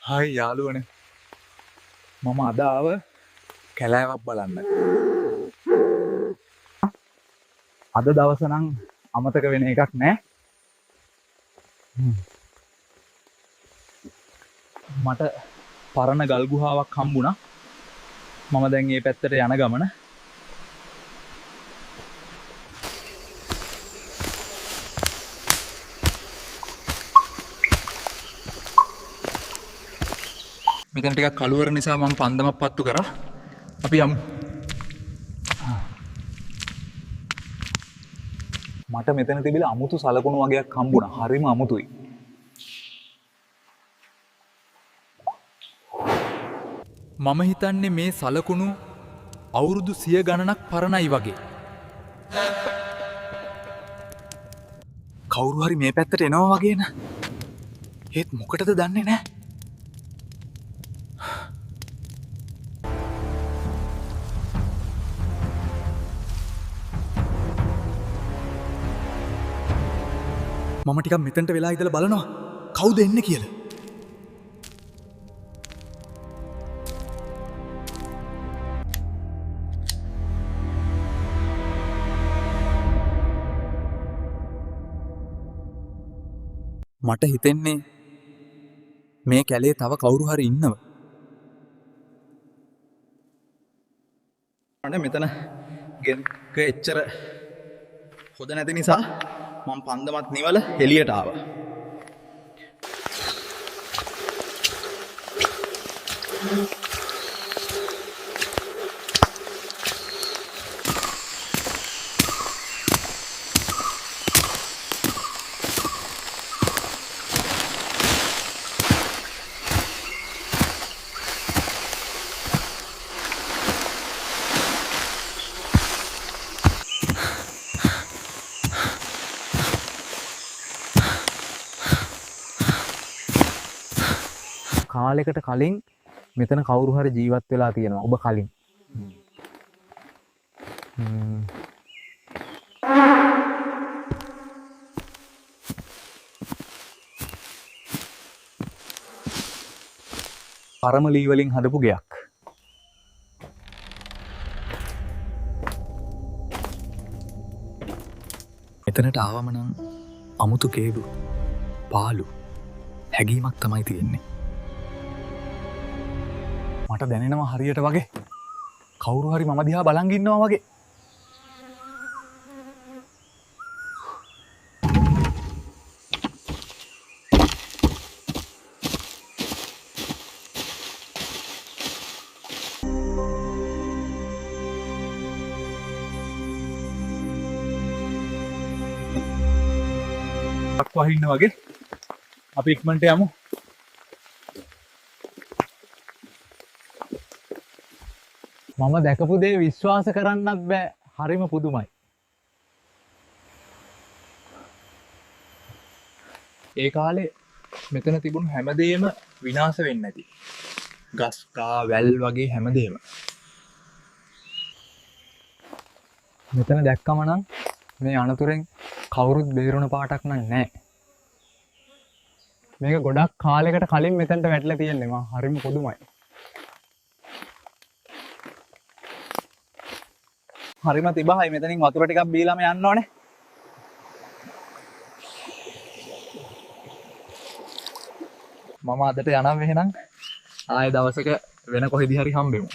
Hi යාළුවනේ, මම අද ආව කැලෑවක් බලන්න. අද දවස නම් අමතක වෙන එකක් නෑ. මට පරණ ගල් ගුහාවක් හම්බුණා. මම දැන් මේ පැත්තට යන ගමන. මෙතන ටිකක් කළුවර නිසා මම පන්දමක් පත්තු කරා. අපි යමු. මට මෙතන තිබිලා අමුතු සලකුණු වගේක් හම්බුණා. හරිම අමුතුයි. මම හිතන්නේ මේ සලකුණු අවුරුදු 100 ගණනක් පරණයි වගේ. කවුරු හරි මේ පැත්තට එනවා වගේ න. ඒත් මොකටද දන්නේ නෑ. මම ටිකක් මෙතනට වෙලා ඉඳලා බලනවා කවුද එන්නේ කියලා. මට හිතෙන්නේ මේ කැලේ තව කවුරු හරි ඉන්නව. අනේ මෙතන ගෙක එච්චර හොද නැති නිසා මම පන්දමත් නිවල එළියට ආවා. කාලෙකට කලින් මෙතන කවුරු හරි ජීවත් වෙලා තියෙනවා ඔබ කලින්. පරම ලී වලින් හදපු ගෙයක්. එතනට ආවම නම් අමුතු කේවු පාලු හැගීමක් තමයි තියෙන්නේ. මට දැනෙනවා හරියට වගේ කවුරු හරි මම දිහා බලන් ඉන්නවා වගේ. වහින්න වගේ. අපි ඉක්මනට යමු. මම දැකපු දේ විශ්වාස කරන්නත් බෑ. හරිම පුදුමයි. ඒ කාලේ මෙතන තිබුණු හැමදේම විනාශ වෙන්නේ නැති. ගස් ගා වැල් වගේ හැමදේම. මෙතන දැක්කම නම් මේ අනතුරෙන් කවුරුත් බේරුණ පාටක් නම් නෑ. මේක ගොඩක් කාලයකට කලින් මෙතනට වැටලා තියෙන්නේ. මං හරිම පුදුමයි. හරිම තිබහයි. මෙතනින් වතුර ටිකක් බීලාම යන්න ඕනේ. මම අදට යනවා එහෙනම්. ආයෙ දවසක වෙන කොහෙදි හරි හම්බෙමු.